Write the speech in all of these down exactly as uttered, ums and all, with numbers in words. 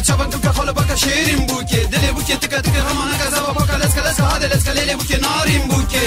Çaban tu ke xalo baka şêrîn bûkê, dilê bûkê tika tika ramana ka zava baka leska leska hade leska lêlê bûkê narîn bûkê.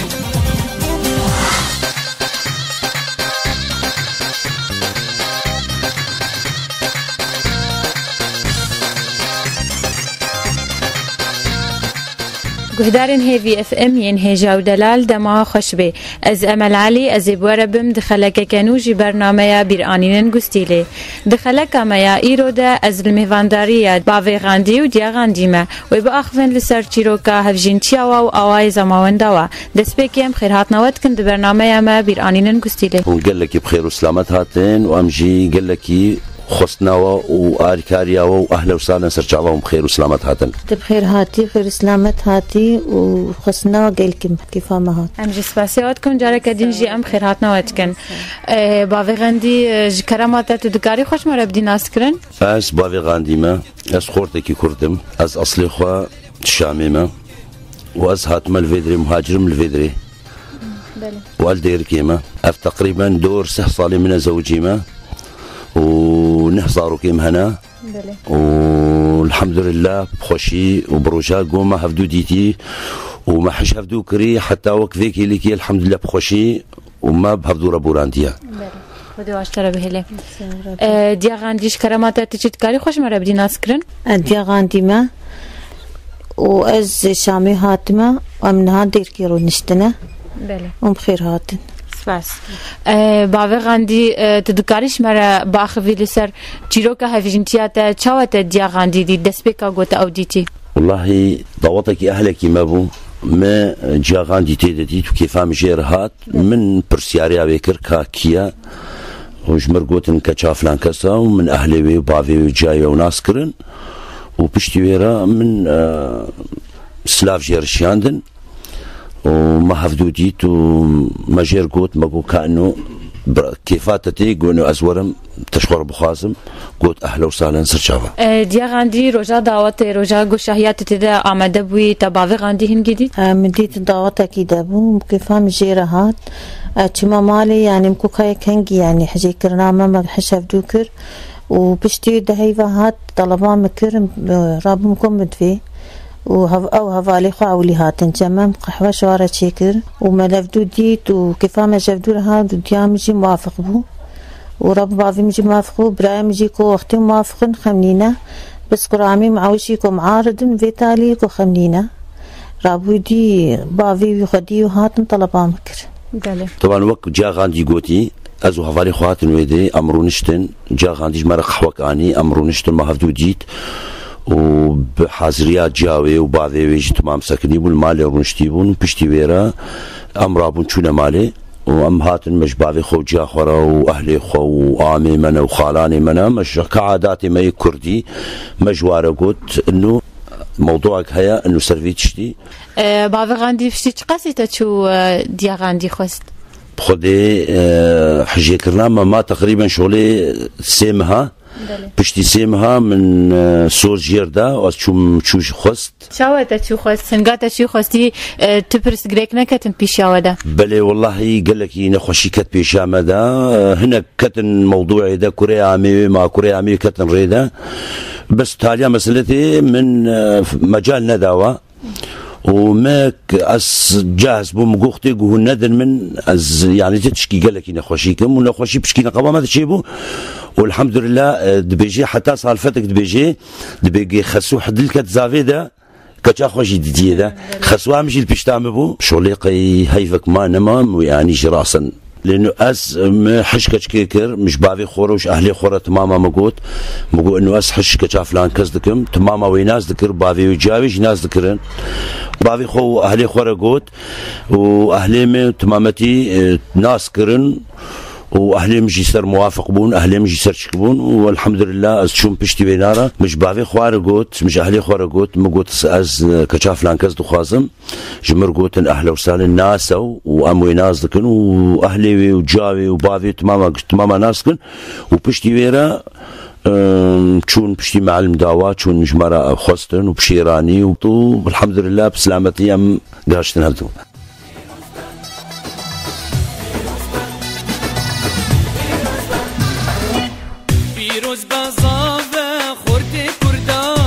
Guhdarên Hêvî F M yên hêja û delal, dema xweş bê. Ez Emel Elî, ez ê bi we re bim di xelekeke nû jî bernameya Bîranînin Gustîlê. Di xeleka me ya îro de ez li mêvandariya bavê Xandî û diya Xandî me. Wê biaxivin li ser çîroka hevjîntiya wa û awayê zemawenda wa. Destpêkê em xêrhatina we dikin di bernameya me Bîranînin Gustîlê. Hûn gelekî bi xêr û silamet hatin û em jî gelekî xwestina we û alîkariya we û ehlen û sahlen ser çava hûn bi xêr û silamet hatin. Tu bi xêr hatî, xêr û silamet hatî û xwestina we gelkî kêfa me hat. Em jî spasiya we dikin, careke din jî em xêrhatina we dikin. Ee, bavê Xandî, e, ji kerema te tu dikarî xwe ji me re bidî naskirin? Ez bavê Xandî me, ez xortekî Kurd im, ez eslê xwe Şamê me û ez hatime li vê dirê, muhacir im li vê dirê. Belê. Û ez Dêrikê me. Ev teqrîben dor sih salê min e zewicî me û neh zarokê min hene. Belê. Û elhamdulillah bi xweşî û bi roja go me hevdû dîtî û me hiş hevdû kirî, heta wek vê kêlîkî elhamdulillah bi xweşî û me bi hevdû re borandiye. Belê. Xwedê waştara bihêle. Sağ ol. Ee, Diya Xandî, ji kerema te tu çi dikarî xwe ji me re bidî naskirin? Ez Diya Xandî me û ez Şamê hatime. Em niha Dêrikê rûniştine. Belê. Hûn bi xêr hatin. Spas. Ee, bavê Xandî, e, tu dikarî ji me re biaxivî li ser çîroka hevjîntiya te, çawa te Diya Xandî dît, destpêka ku te ew dîtî? Wellahî dawetekî ehlekî me bû. Me Diya Xandî tê de dît û kêfa min jê re hat. Min pirsiyariya wê kir ka kî ye? Û ji mir gotin keça filan kes e û min ehlê wê û bavê wê ciyayê wê nas kirin û piştî wê re min, e, silav jê re şiyandin û me hevdû dît û me jê re got, me got ka ino bi-, kêfa te tê, got ino ez werim te ji xwe re bixwazim. Got, ehlen û sahlen, ser çava. E, Diya Xandî, roja dawetê, roja ku şahiya tu tê de amade bûyî, te bavê Xandî hingî dît? E, min dît dawetekî de bû, bi kêfa min jê re hat. E, çima malê, yanî min ku kayek hingî, yanî hicê kirina me, me hiş hevdû kir. Û piştî wê deheyva hat, teleba min kir, e, rabûm ku min divê. Û hev-, ew hevalê xwe ewilî hatin cem me, min qehwe ji wa re çêkir. Û me levdû dît û kêfa me ji hevdû re hat û diya min jî muwafiq bû. Û Reb bavê min jî muwafiq bû, birayê min jî ku wextê muwafiq in xem nîne. Bes ku ramî min ew jî ku muarid in, vê talî ku xem nîne. Rabû dî bavê wî xwedî û hatin teleba min kir. Belê. Teban wek Ciya Xandî gotî, ez û hevalê xwe hatin wê dê, em rûniştin. Ciya Xandî ji me re qehwek anî, em rûniştin, me hevdû dît. Û bi haziriya ciya wê û bavê wê jî timam sekinî bûn, li malê rûniştî bûn. Piştî wê re em rabûn çûne malê. Û em hatin, me ji bavê xwe û ciya xwe re û ehlê xwe û amê me ne û xalanê me ne, me ji ka adatê me yê kurdî, me ji wa re got, inu mewduek heye, inu ser vî tiştî. E, bavê Xandî piştî çiqasî te çû, e, diya Xandî xwest? Xwedê, e, hijêkirina me ma teqrîben şolê sê meha. Belê. Piştî sê meha min, e, soz jêr da, ez çûm, çû ji xwest. Çawa te çû xwest? Hinga te çû xwestî, e, tu pirsgirêk neketin pîşiya we de? Belê, wellahî gelekî nexweşî ket pêşiya me de. E, hinek ketin mewdûê de, kurê amê wê ma, kurê amê ketin rê de. Bes taliya meseletê min, e, mecal nedawa. Û me k-, ez cahz bûm, goxtê ku hûn nedin min, ez, yanî, ti tişkî gelekî nexweşî kim û nexweşî pişkî neqeba me de çêbû. Û elhamdulillah, e, dibêjê, heta salfetek dibêjê, dibê gê xesû hidil ket zavê de, keça xwe jî didiyê de. Xesû em jî li pişta min bû. Şolê qey heyvek ma nema, yanî, ji rasen. Lê nu ez, me hiş keçikê kir, min ji bavê xwe re û ji ehlê xwe re timama min got. Min got, nu ez hiş keça filan kes dikim, timama wê nas dikir, bavê wê ciya wê jî nas dikirin. Bavê xwe û ehlê xwe re got û ehlê min timametî, e, nas kirin û ehlê min jî ser muwafiq bûn, ehlê min jî ser çik bûn û elhamdulillah ez çûm piştî wê nara. Min ji bavê xwe re got, min ji ehlê xwe re got, min got, ez, e, keça filan kes dixwazim. Ji mir gotin, ehle û salê nas e û em wê nas dikin û ehlê wê û ca wê û bavê timama, timama nas dikin û piştî wê re, em, çûn piştî melim dawa, çûn ji me re xwestin û pişêranî û tu, elhamdulillah, bi silametî em gihiştin hevdû. Pîroz be zave xortê Kurda.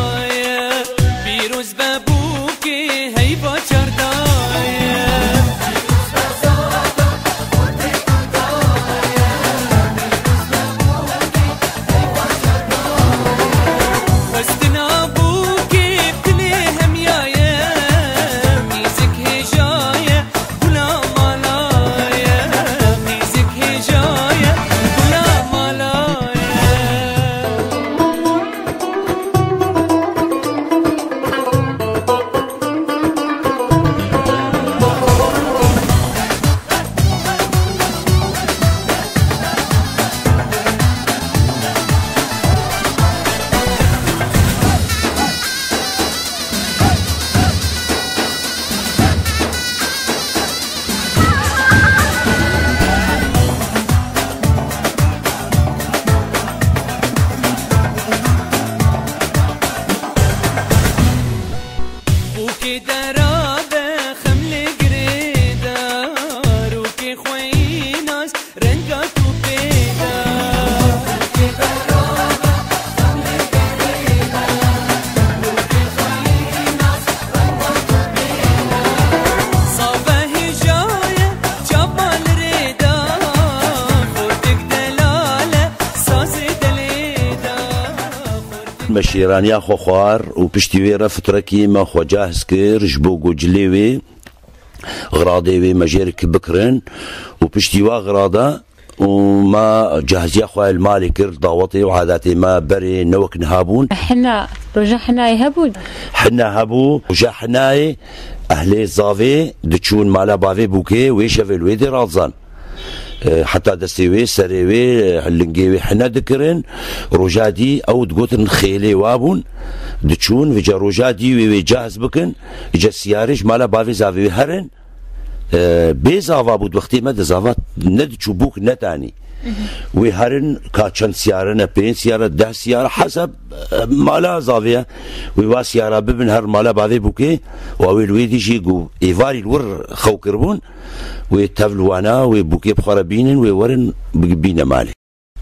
Me şêraniya xwe xwar û piştî wê re fitrekî me xwe cahz kir ji bo ku cilê wê, xiradê wê me jêr ki bikirin û piştî wa xirada û me cahziya xwe li malê kir, dawetê û adatê me berê ne wek niha bûn. Hina, roja hinayê hebû? Hina hebû, roja hinayê ehlê zavê diçûn mala bavê bûkê, wê şevê li wê dê radizan. E, heta destê wê, serê wê, e, lingê wê hine dikirin. Roja dî ew digotin xêlê wa bûn. Diçûn, vêca roja dî wê, wê cahz bikin. Îca siyarê ji mala bavê zavê wê herin. E, bê zava bû, di wextê me de zava ne diçû bûk ne tanî. Wê herin ka çend siyare ne, pênc siyare, deh siyare, heseb, e, mala zavê ye. Wê wa siyara bibin her mala bavê bûkê. Û ew ê li wê dî jî ku êvarî li wir xew kiribûn. Wê tev li wana, wê bûkê bi xwe re bînin, wê werin bi-, bîne malê.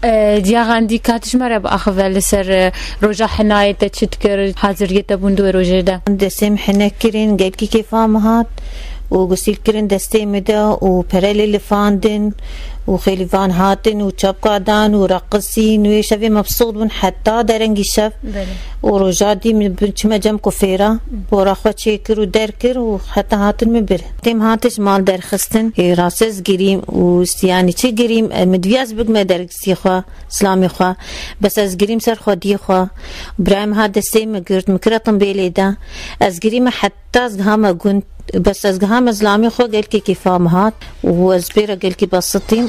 E, Diya Xandî, ka tu ji me re biaxive li ser, e, roja hinayê te çi dikir, haziriyê te bûn di wê rojê de? Destê min hine kirin, gelkî kêfa min hat û gusîl kirin destê min de û pere lê lifandin û xêlîvan hatin û çapka dan û reqisîn. Wê şevê mebsût bûn heta derengî şev. Belê. Û roja dî min bin çime cem kufêra, pora xwe çêkir û derkir û heta hatin min bir. Têm hatin ji mal derxistin, ê, rastê ez girîm û, yanî çi girîm, e, min diviya ez bigme dergistî xwe, zilamê xwe. Bes ez girîm ser xwediyê xwe. Birayê min hat destê min girt, min kire timbêlê de. Ez girîme heta ez gihame gund. Bes ez gihame zilamê xwe, gelkî kêfa min hat û ez pê re gelkî besitîm.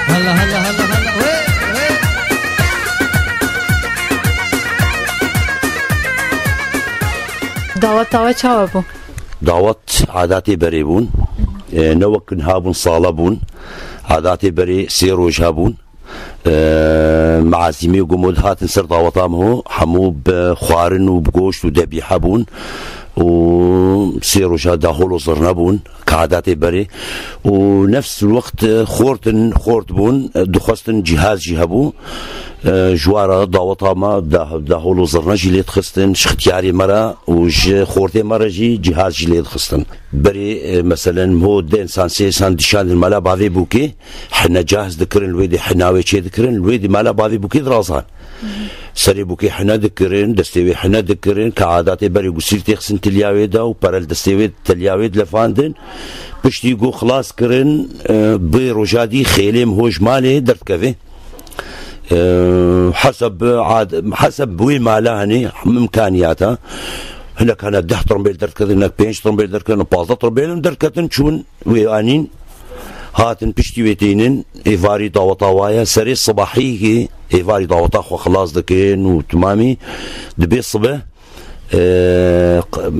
Halla, halla, halla, halla. Wê, wê. Daweta we çawa bû? Dawet adatê berê bûn. E, ne wek niha bûn, sala bûn. Adatê berê sê roj hebûn. E, meazîmê û gumû dihatin ser daweta min ho, hemû bi xwarin û bi goşt û debîhe bûn û sê roja dahol û zirne bûn, ka adatê berê. Û nefs wext, e, xortin, xort bûn, e, dixwestin cîhaz jî hebû. E, ji wa re daweta me da-, dahol û zirne jî lê dixistin, ji xitiyarê me re û ji xortê me re jî cîhaz jî lê dixistin. Berê, e, meselen, ho dê însan, sê însan dişandin mala bavê bûkê, hine cahz dikirin, li wê dê hina wê çê dikirin, li wê dê mala bavê bûkê dirazan. Serê bûkê hine dikirin, destê wê hine dikirin, ka adatê berê gusîl têxistin tiliya wê de û pere li destê wê tiliya wê dilefandin. Piştî ku xilas kirin, e, bi roja dî xêlê min ho ji malê derdikeve. E, heseb ad-, heseb wê mala hene imkaniyata. Hinek hene deh tirmbêl derdikirin, hinek pênc tirmbêl derdikirin, pazdeh tirmbêl derketin çûn wê anîn. Hatin piştî wê tînin, êvarî daweta wa ye. Serê sibahî ki êvarî daweta xwe xilas dikin û timamî dibê sibe, e, q-,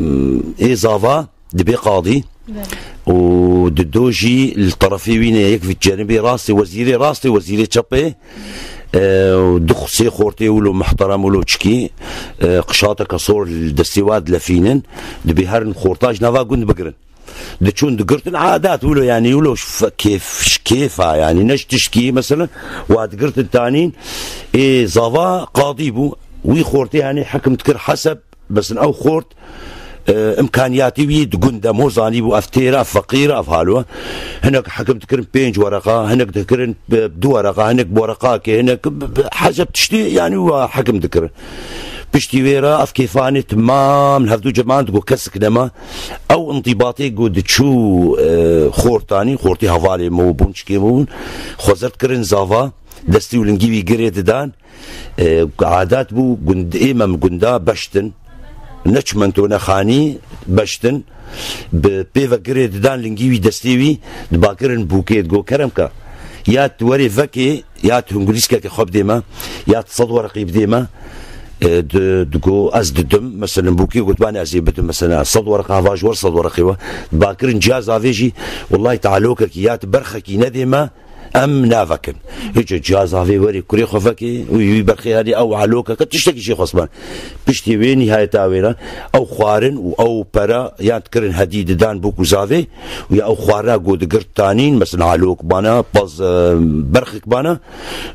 ê zava dibê qadî. Belê. Û dido jî li terefê wî ne, yek vî cenibê rastê wezîrê, rastê wezîrê çepê, e, û du sê xortê wilo muhterem, wilo çikî, e, qişateke sor li destê wa dilefînin, dibê herin xorta ji nava gund bigirin. Diçûn digirtin adat wilo, yanî wilo f-, kêf, kêfa, yanî ne ji tişkî, meselen, wa digirtin tanîn, ê zava qadî bû, wî xortê, yanî, hekim dikir heseb, bes ew xort, e, imkaniyatê wî di gund de mo zanîbû, ev têr e, ev feqîr e, ev halo. Hinek hekim dikirin pênc wereqa, hinek dikirin, e, du wereqa, hinek bi wereqakê, hinek bi, bi heceb tiştê, yanî wa hekim dikirin. Piştî wê re ev kêfanê timam li hevdû ceman digo kesik nema. Ew intîbatê ku diçû, e, xortanî, xortê hevalê me bûn, çikê me bûn, xwe zerd kirin zava, destî û lingî wî girê didan. E, adat bû, gund-, ê me min gunda beştin. Ne çimento ne xanî, beştin. Bi pê ve girê didan lingî wî, destê wî, dibakirin bûkê, digo, "Kerem ke, ya tu werê vekê, ya tu hingulîskeke xwe bidê me, ya tu sed wereqî bidê me." E, di-, digo, ez didim, meselen, bûkê gotibane ez ê bidim, meselen, sed wereqa heva ji wer sed wereqê we. Bakirin ciya zavê jî, wellahî tealokekî ya ti berxekî nedê me, em navekin. Hiçe ciya zavê werê kurê xwe vekê, wî, wî berxê herî ew halokeke, tiştekî jê xwestibane. Piştî wê nîhayeta wê re, ew xwarin û ew pera yan dikirin hedî didan bûk û zavê, û ya ew xwarina ku digirt tanîn, mesela halok bana, paz, e, berxik bana,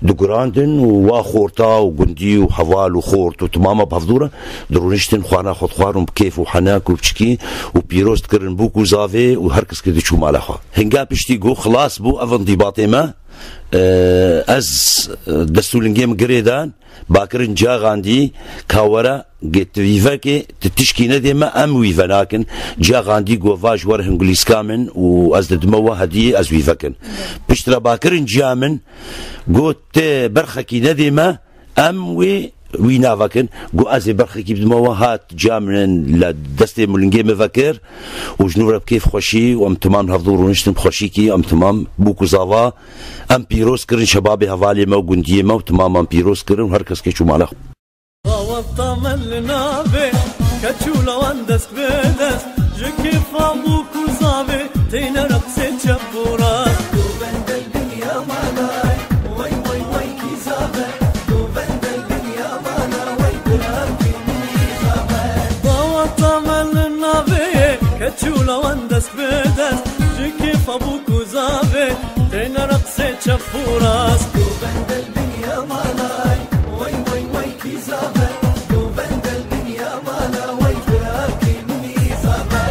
digurandin û wa xorta û gundî û heval û xort û timama bi hevdû re dirûniştin, xwarina xwe dixwarin bi kêf û henek û piçikî û pîroz dikirin bûk û zavê û her kes kê diçû mala xwe. Hinga piştî ku xilas bû ev îndîbatê me, e, ez, e, dest û lingê min girê dan, bakirin ciya xandî ka were gê ti vîvekê ti tişkî nedê me, em wîve nakin. Ciya xandî got va ji wer hingulîska min û ez didime we hediyê ez wîvekin. Piştre bakirin ciya min got ti berxekî nedê me, em wê wî navekin. Got ez ê berxekî bidime we, hat ciya min li destê min lingê min vekir û ji nû re bi kêf xweşî û em timam hevdû rûniştin bi xweşîkî, em timam bûk û zava, em pîroz kirin şebabê hevalê me û gundiyê me û timam em pîroz kirin û her kes kê çû mala xwe. Rawesta me li navê keçûla wan dest bi dest, ji kêfa bûk û zavê têne reqsê çep û rast. Govende dinya manay, wey, wey, wey, kî zave. Govende dinya mana, wey, pirakî min zave. Rawesta me li navê keçûla wan dest bi dest, ji kêfa bûk û zavê têne reqsê çep û rast. Govende dinya manay, wey, wey, wey, kî zave. Govende dinya mana, wey, pirakî min zave.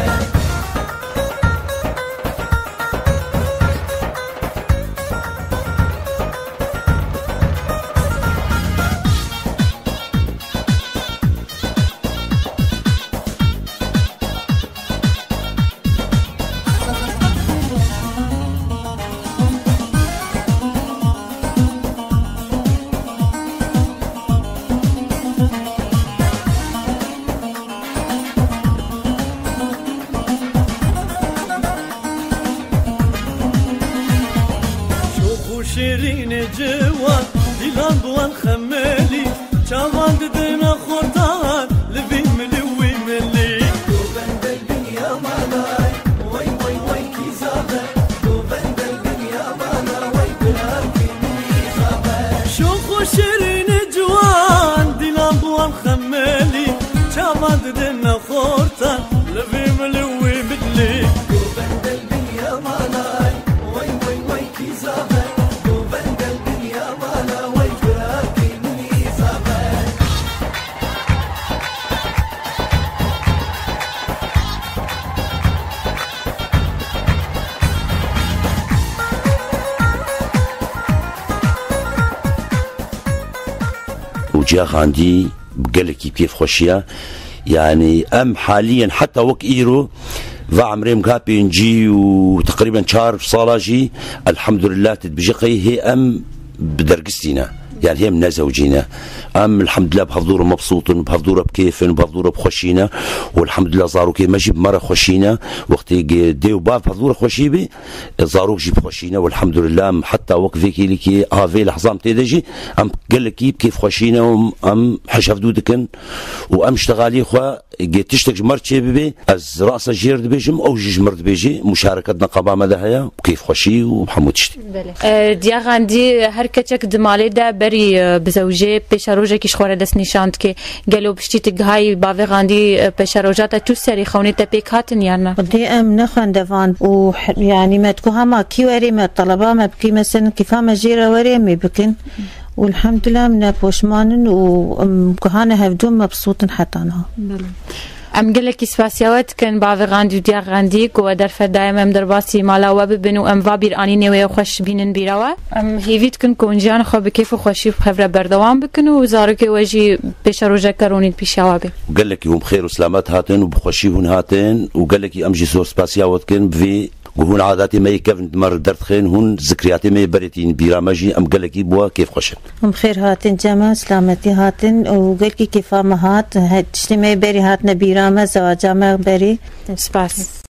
Şox û şêrînê ciwan, dîlan bi wan xemelî, çavan didine xortan, li vî milî wî milî. Govende dinya manay, wey, wey, wey, kî zave. Govende dinya mana, wey, pirakî min zave. Şox û şêrînê ciwan, dîlan bi wan xemelî, çavan didine xortan, li vî milî wî milî. Govende dinya manay, wey, wey, wey, kî zave. Govende dinya mana, wey, pirakî min zave. Û ciya xandî gelekî kêfxweşiya. Yanî em haliyen heta wek îro va emrê min ka pêncî û teqrîben çar sala jî, elhamdulillah, tu dibêjî qey hê em bi dergistî ne. Yanî hê em nezewcî ne. Em elhamdulillah bi hevdû re mebsût in, bi hevdû re bi kêf in, bi hevdû re bi xweşî ne. Û elhamdulillah zarokê me jî bi me re xweşî ne. Wextê dê û bav bi hevdû re xweşî bî, zarok jî bi xweşî ne. Û elhamdulillah em heta wek vê kêlîkê a vê lehzan tê de jî em gelekî bi kêfxweşî ne û em heş hevdû dikin û em ştexalî xwe gê tiştek ji me re çê bibe, ez rasa jêr dibêjim, ew jî ji me re dibêjî, muşareket neqaba me de heye, kêfxweşî û hemû tiştî. Belê. E, Diya Xandî, her keçek di malê de berî, e, bizewjê pêşerojekî ji xwe re dest nîşan dike. Gelo piştî tu gihayî bavê Xandî, e, pêşeroja te çû serî xewnê te pêk hatin yan na? Xwedê em ne xwendevan û he-, yanî me diku hema kî werê me teleba me bikî, mesela kîfa me jê re werê em ê bikin. Û elhamdulillah em ne poşman in û em gihane hevdû mebsût in heta niha. Belê. Em gelekî spasiya we dikin, bavê Xandî û Diya Xandî, ku we derfet daye me em derbasî mala we bibin û em va bîranînê wê xweş bînin bîra we. Em hêvî dikin ku hûn jiyan xwe bi kêf û xweşî bi hev re berdewam bikin û zarokê we jî pêşerojeke ronî di pîşa we bê. Gelekî hûn bi xêr û selamet hatin û bi xweşî hûn hatin û gelekî em jî zor spasiya we dikin bi vî Ku hûn adatê me yê kevn di me re derdixin, hûn zikriyatê me yê berê tîn bîra me jî, em gelekî bi we kêfxweş in. Em xêr hatin cem me, silametî hatin û gelkî kêfa me hat. He, tiştê me yê berî hatine bîra me, zewaca me berî. Spas.